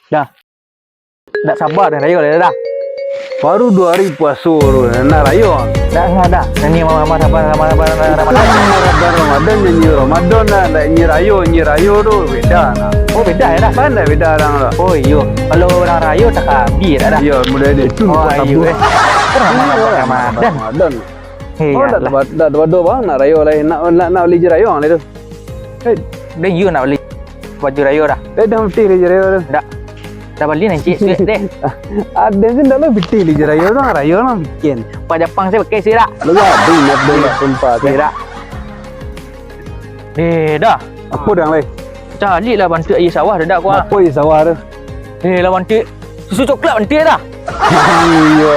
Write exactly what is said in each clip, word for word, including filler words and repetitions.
Dah. Ndak saba dah rayo dah, dah. Baru duo hari puaso tu, nak rayo. Ndak ngah dah. Nyanyi Rama-, Rama-, Rama-, Rama-, Rama-, Ramadan. Ramadan, Ramadan, nyanyi Ramadan dah. Ndak nyanyi rayo, nyanyi rayo tu beda nah. Oh, beda ya dah? Pandai beda urang tu. Oh, iyo. Kalau urang rayo takabir dah. Iyo, mudah dia tu. Oh, iyo, eh. Ramadan, Ramadan. Ramadan. Hei, oh, ndak alah. Ndak, ndak, ndak, bang, nak rayo lai. Nak, nak, nak bali baju rayo lai tu. Eh. Dah, iyo nak bali baju rayo dah. Eh, dah mati baju rayo tu. Ndak. Dah bali nan cik suik deh. Ada je ndak lah piti baju rayo tu, rayo lah bikin. Pak Japang saya pakai sih dak. Lu lah, beli nak beli nak tumpah tu. Sih dak. Eh, dah. Apo dah lai? Caliak lah bantuak aia sawah tu dak, kuah. Apo aia sawah tu? Eh, lah bantuak susu coklat bantuak dah. Iyo.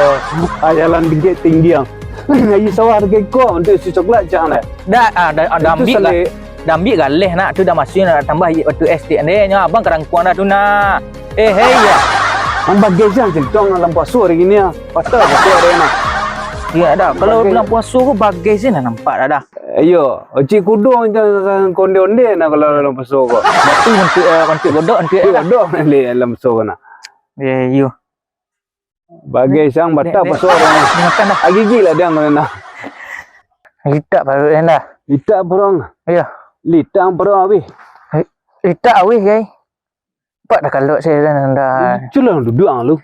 Ayalan bingkek tinggi ang. Aia sawah tu keko bantuak susu coklat cang dah. Dak, ah, dah, ah, dah ambiak lah. Dah ambiak galeh nak tu dah masuak nak tambah aia batu es dek ande. Nyo abang karangkuang dah tu nak. Eh, hei ya. Ang bagai siang sintong dalam puaso hari kini ah. Patah puaso hari nak. Iyo dah. Kalau bulan puaso ko bagai siang dah nampak dah dah. Iyo, cik kudo macam konde-onde nah kalau dalam puaso ko. Batu bantuak, eh, bantuak godok, bantuak. Bantuak godok dalam puaso ko nah. Iyo, iyo. Bagai sang batah puaso ko nah. Dimakan dah. Agigi lah dia ko nah. Litak paruik dia dah. Litak paruik. Iyo. Litak paruik abih. Litak abih, gai. Pak dah kalok saya dah, dah. Itulah duduak lu.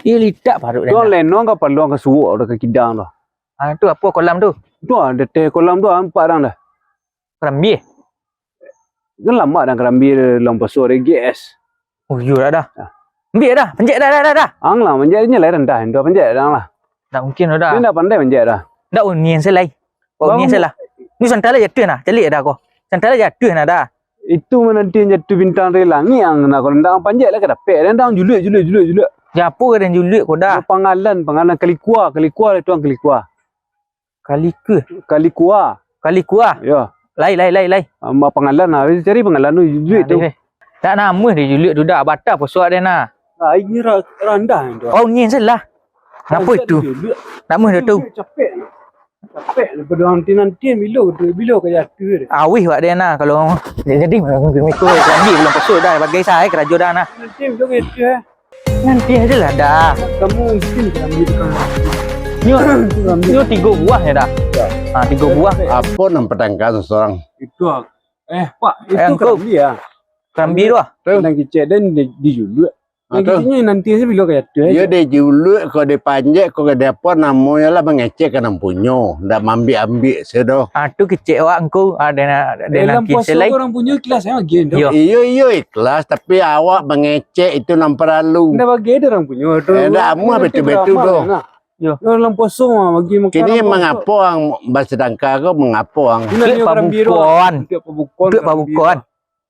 Iyo, litak paruik dia dah. Tuang lenong ka paluang ka suok dah ka kidang dah. Ah, tu apo kolam tu? Tu ah, di ateh kolam tu ah, nampak dang dah. Karambia? Kan lamak dang karambia dalam puaso, ada gas. Oh, iyo dah, dah. Ah. Ambiak dah, panjek dah, dah, dah, dah. Ang lah, panjek nyo lah randah, indak panjek dang lah. Ndak mungkin dah. Dia ndak pandai panjek dah. Ndak unian selai. Kok unian salah? Ni santala jatuah nah, caliak dah ko. Santala jatuah nah dah. Itu mananti jatuah bintang dari langik ang nah, kalau ndak ang panjek lah ka dapek, dang, dang, juluak, juluak, juluak, juluak. Japo ka dang juluak ko dah. Pangalan, pangalan kalikua, kalikua lah tu ang kalikua. Kalikua. Kalikua. Kalikua. Yo. Lai, lai, lai, lai. Ama pangalan lah. Cari pangalan tu, duit tu. Deh. Tak namuah deh juluak tu dah. Batah puaso deh nah. Lai ni ra-, randah tu. Oh, ni salah. Kenapa itu? Namuah dah tu. Capek. Capek daripada nanti-nanti bilo tu, bilo ka jatuh deh. Awih wak deh nah kalau jadi mikir ambil bulan puaso dah bagai sahai karajo dah nah. Nanti bilo ka jatuh eh. Nanti aja lah dah. Kamu mungkin kami tukang. Nyo, nyo tigo buah ya dah. Ya. Ha, tigo buah. Apo nan patangka sorang? Itu ah. Eh, Pak, itu karambia. Karambia tu ah. Nan kicik dan di, dijuluak. Nan kiciknyo nanti aja bilo ka jatuh. Iyo dijuluak, ko dipanjek, ko ka diapo namonyo lah mangecek ka nan punyo. Ndak maambiak-ambiak se doh. Ah, tu kicik awak angku. Ah, den, den. Eh, nan kicik lai. Urang punyo ikhlas eh, agiah tu. Iyo. Iyo, iyo, ikhlas, tapi awak mangecek itu nan paralu. Ndak bagi ado urang punyo tu. Eh, ndak amuah betul-betul tu. Yo. Dalam puaso mah bagi makanan. Kini mangapo ang basadangka ko, mangapo ang? Untuak pabukoan. Untuak pabukoan.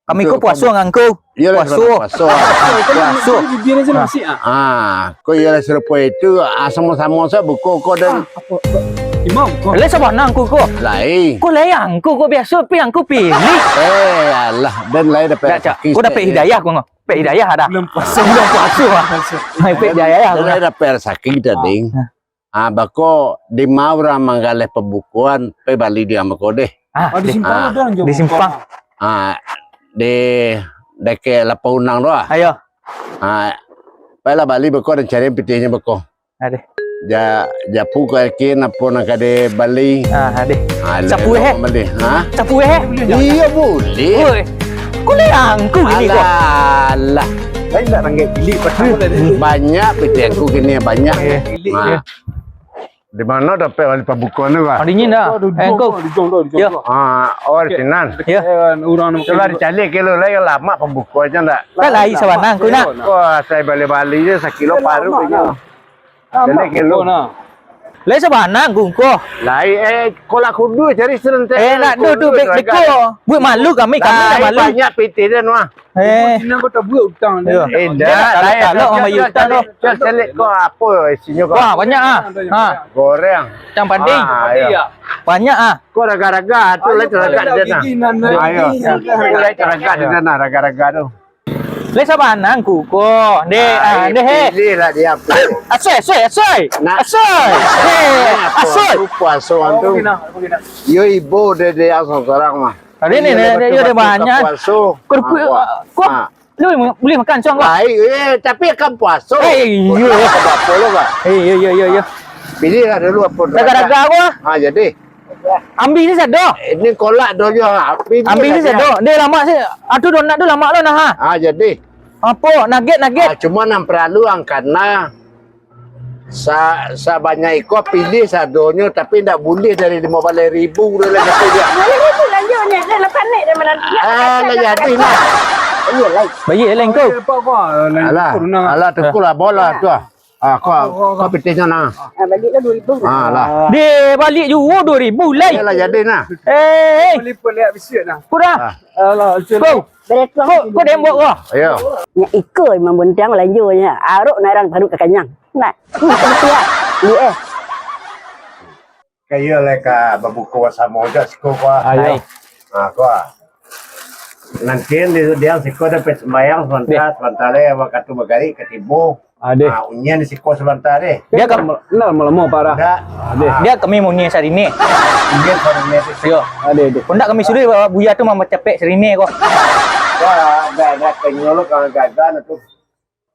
Kami ko puaso ngangku. Iyolah, puaso. Puaso. Puaso. Bibia aja masih ah. Ah, ko iyolah sarupo itu, ah, samo-samo sa buko ko dan. Imam ko. Lai sabana angku ko. Lai. Ko lai angku ko biaso pi angku pilih. Eh, alah, dan lai dapek. Ko dapek hidayah ko. Pek hidayah dah. Bulan puaso. Bulan puaso ah. Pek hidayah. Dah dapek rasaki tadi. Ah, bako di ma urang manggaleh pabukoan, pai bali di ang bako deh. Ah, di simpang ada di simpang. Ah, di dakek Lapau Unang tu ah. Ayo. Ah, pailah bali bako dan cari pitihnyo bako. Adeh. Ja, japu ka yakin apo nan ka dibali. Ah, adeh. Ah, sapu eh. Bali. Ha? Sapu eh. Iyo, buliah. Oi. Ko lai angku kini ko. Alah, alah. Lai ndak ranggaik bilik patang tadi. Banyak pitih angku kini, banyak. Iyo. Ha. Di mano dapek bali pabukoan tu, Bang? Dingin dah. Eh, angku. Yo. Ah, oh, di sinan. Yo. Urang tu lah dicaliak kilo lai lamak pabukoan aja ndak. Kan lai sabana angku nak. Wah, saya bali-bali je sakilo paruik je. Jadi kilo. Lai sabana angku ko. Lai, eh, kolak kudu cari serentek. Eh, nak tu, tu, bek, beko. Buek malu kami, kami nak malu. Banyak pitih dia, nuah. Eh. Sini kau tak buek utang dia. Eh, dah, lai, kalau mama utang tu. Cari, cari, kau apa isinyo kau? Wah, banyak ah. Ha. Goreng. Cang padi. Ah, iya. Banyak ah. Kau raga-raga tu lai teragak dia nah. Ayo. Lai teragak dia nah, raga-raga tu. Lai sabana angku ko. Deh, ah, deh, eh. Pilih lah dia. Asoi, asoi, asoi. Asoi. Eh, asoi. Puaso tu. Yo ibo deh dia sorang mah. Tadi ni, ni, ni, yo deh banyak. Puaso. Ko duit, ko. Lu ma-, buliah makan suang ko? Baik, eh, tapi kan puaso. Eh, iyo. Apo lo, Kak? Eh, iyo, iyo, iyo, iyo. Pilihlah dulu apo. Daga-daga ko? Ha, jadi. Ambi se sado. Ini kolak do jo. Ambi se sado. Deh, lamak se. Atu donat tu lamak lo nah, ha. Ha, jadi. Apo? Nugget, nugget. Ah, cuma nan paralu ang kana sa-, sabanyak iko pilih sadonyo, tapi ndak buliah dari limo baleh ribu dulu lah kata dia. Limo baleh ribu lanjut ni, dah lah panek dah mananti. Ah, lah jadi lah. Iyo, lai. Bayia, lai, ko. Alah, alah, tuku lah bola tu ah. Ah, ko, ko pitihnyo nah. Ah, balik lah dua ribu. Ah, lah. Deh, balik juo dua ribu, lai. Iyolah, jadi nah. Eh, eh. Beli pun lihat bisiak nah. Kurang. Ah. Alah, ko. Ko, ko dembok ko. Ayo. Nyak iko imam buntiang lanjo nya. Arok narang paruik ka kanyang. Nah, hmm, betul ya. Iya, eh. Kayo lai ka babuko basamo jo siko ko. Ayo. Ha, ko. Nanti di diang siko dapek sembayang sabanta, sabanta lai wakatu bagari ka tibo. Adeh. Ah, unyian di siko sabanta deh. Dia kam-, nah, malamo parah. Dah. Adeh. Dia kami munyi sarine. Unyian sarine tu. Yo. Adeh, adeh. Kok ndak kami suruh buya tu mamacapek sarine ko. Dah, dah, dah, kenyolok kalau gagal tu.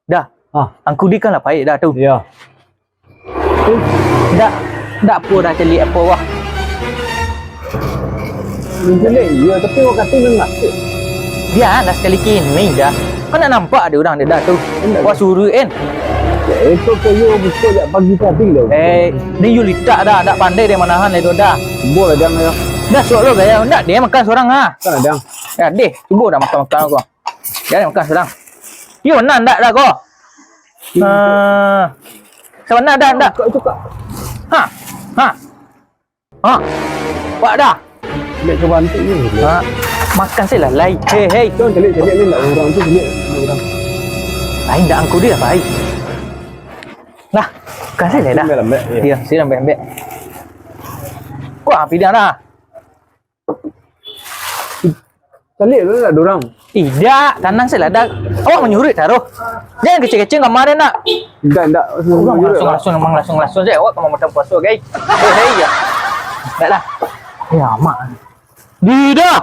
Dah. Ah. Angku di kan lah paik dah tu. Yo. Ndak, ndak apo dah caliak apo wah. Mungkin deh, iyo, tapi wakatu nan masuk. Dia lah sakali kini dah. Kan nak nampak ada urang dia dah tu. Indak. Wah, suruh en. Ya, itu kayu buka jak pagi tadi dah. Eh, ni yu litak dah, ndak pandai dia manahan lah itu dah. Boleh jangan ya. Dah suak lo gaya, ndak dia makan seorang ah. Kan ada. Ya deh, cubo dah makan-makan ko. Dia makan seorang. Yo, nan ndak dah ko. Ah. Sabana dah ndak? Kak, itu, Kak. Ha. Ha. Ha. Wak dah. Ambil ke bantu ni. Ha. Makan se lah, lai. Hei, hei. Tuan calik, calik ni nak urang tu, calik nak urang. Lain dah angku dia, baik. Nah, makan se lah dah. Ambil, ambil, ya. Ya, sila ambil, ambil. Kuah pidang dah. Calik tu tak ada orang. Tidak, tanang se lah dah. Awak manyuruik taruh. Jangan kecil-kecil kamar dia nak. Tidak, tidak. Orang langsung, langsung, memang langsung, langsung saja. Awak kalau macam puasa, guys. Eh, hei, ya. Taklah. Ya, mak. Di dah.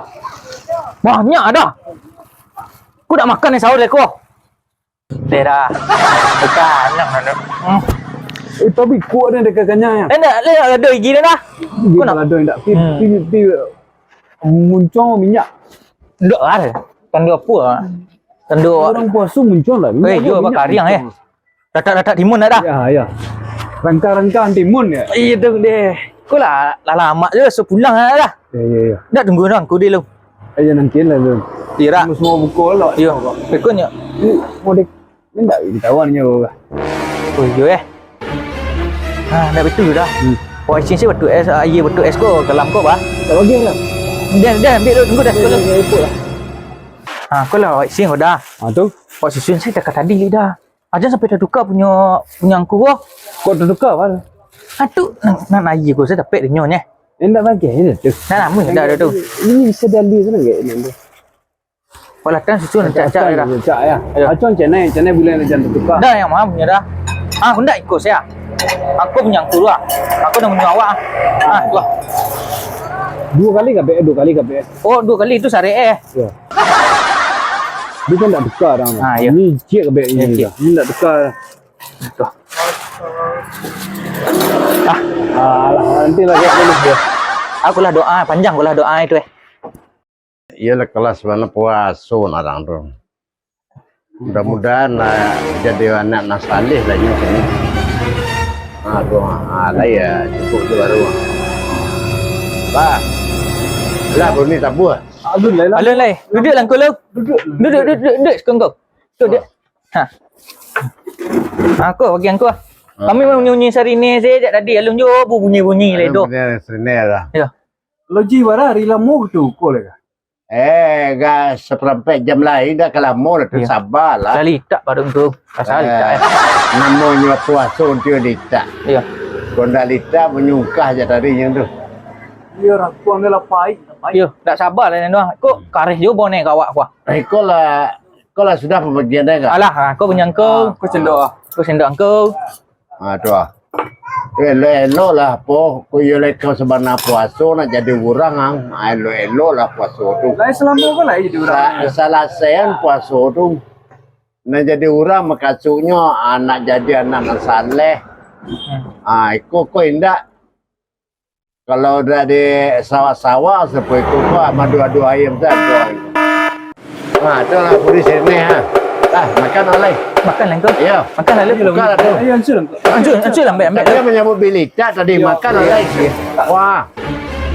Banyak dah. Aku dah makan ni sahur dek kau. Deh dah. Bukan, nak, nak. Hmm. Eh, tapi kuat ni dekat kanyang ya. Eh, nak, nak ada gigi dah. Gigi nak ada tak? Pi, hmm, pi, pi, muncung minyak. Ndak ada. Tanda apa? Tanda orang puasa muncung lah. Eh, minyak jo, apa minyak kariang, eh? Muncung. Datak-datak timun dah dah. Ya, ya. Rangka-rangka timun ya. Iya tu deh. Kau lah, lah lama je so pulang lah dah. Ya, ya, ya. Dah tunggu dah aku dulu. Eh, ya nanti lah tu. Iya, dah. Semua buka lah. Iya. Pekon ya. Ni mau dek, ni ndak ditawannya kau kah? Oh, iya eh. Ha, ndak betul dah. Hmm. Wah, isin si batu es, ah, iya batu es ko, kelam ko bah. Tak bagi lah. Dah, dah, ambil dulu, tunggu dah. Ya, ya, ya, ikut lah. Ha, ko lah, isin ko dah. Ha, tu. Wah, susun si dekat tadi dah. Aja sampai tertukar punya, punya angku ko. Kok tertukar, Wan? Ha, tu, nan, nan aia ko, saya dapat denyo nyeh. Indak bagai, indak tu. Nah, lama indak ada tu. Ini bisa diambil sana enggak ini tu? Walah, kan susun cak-cak dah. Cak ya. Ya. Acun cenai, cenai bulan dah jangan tertukar. Dah yang mahal punya dah. Ah, aku ndak ikut saya. Aku punya angku lah. Aku dah punya awak ah. Ah, tu lah. Dua kali ka B S, dua kali ka B S. Oh, dua kali tu sarek eh. Ya. Dia kan tak tukar dah. Ah, ya. Ini cik ka B S ini. Ya, cik. Ini tak tukar. Tuh. Ah. Alah, nanti lah dia boleh dia. Aku lah doa, panjang aku lah doa itu eh. Iyolah kelas mana puaso narang tu. Mudah-mudahan lah jadi anak nan saleh lah inyo kini. Ha, tu, ha, lah ya, cukup tu baru. Lah. Lah, bunyi tabuh. Alun lai lah. Alun lai. Duduk lah, Angku, lu. Duduk. Duduk, duduk, duduk, duduk, sekarang kau. Tu dia. Ha. Ha, ko, bagi angku ah. Ha. Kami maunyi-unyi sarine se, jak tadi alun jo bunyi-bunyi lai tu. Bunyi sarine lah. Ya. Loji bara ari lamo tu ko lai ka? Eh, ga saparampek jam lai, indak ka lamo lah tu, ya. Sabalah. Lah litak padang tu. Asal litak, eh. Namonyo puaso tu litak. Iya. Kok ndak litak, manyungkah jak tadi nyo tu. Iya, rakuang dia lah paik, lah paik. Iya, ndak saba lah nyo. Kok kareh jo boneh ka awak ko ah. Eh, ko lah Kau lah sudah pambagian dek kak? Alah, aku punya angku. Ah, aku sendok ah. Aku sendok angku. Ah, tu ah. Elok-elok lah, po. Ko iyo lai kau sabana puaso nak jadi urang, ang. Ah, elok-elok lah puaso tu. Lai salamo ko lai jadi urang. Sa-, salasaian puaso tu. Nan jadi urang makasuknyo, ah, nak jadi anak nan saleh. Hmm. Ah, iko ko indak. Kalau dak di sawah-sawah, sapo iko ko, ah, madu-adu ayam tu, adu ayam. Ah, tu lah puri sini, ha. Ah, makan lah, Lai. Makan lah, Angku. Iyo. Makan lah, Lai. Buka lah tu. Ayo, ansur lah, Angku. Ansur, ansur lah, ambiak, ambiak. Tapi manyambut bilitak tadi, makan lah, Lai. Wah.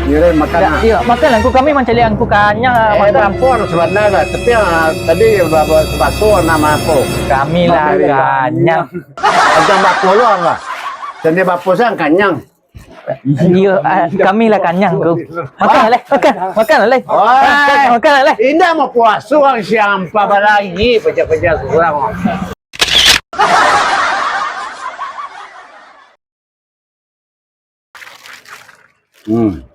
Iyo, Lai, makan lah. Iyo, makan lah, Angku. Kami mancaliak Angku kanyang, ah, eh, makan. Lapar sabananyo lah. Tapi, ah, tadi ba-, ba-, baso nama apo? Kami lah kanyang. Macam bapo lah. Jadi bapo saya kanyang. Iyo, ah, kami lah kanyang, Angku. Makan lah, Lai. Makan. Makan lah, Lai. Oi. Makan lah, Lai. Indak mau puaso urang siampa balagi, pecah-pecah surang. Hmm.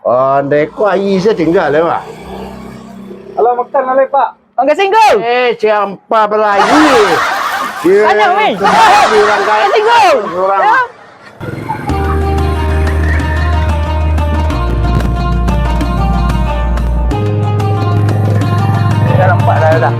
Ah. Andai ko aia sajo tingga, Lai, Pak. Alah, makan lah, Lai, Pak. Makasih, Angku. Eh, siampa balagi. Kanyang, weh. Urang kaya. Makasih, Angku. Urang. Yo. Dah nampak dah, dah.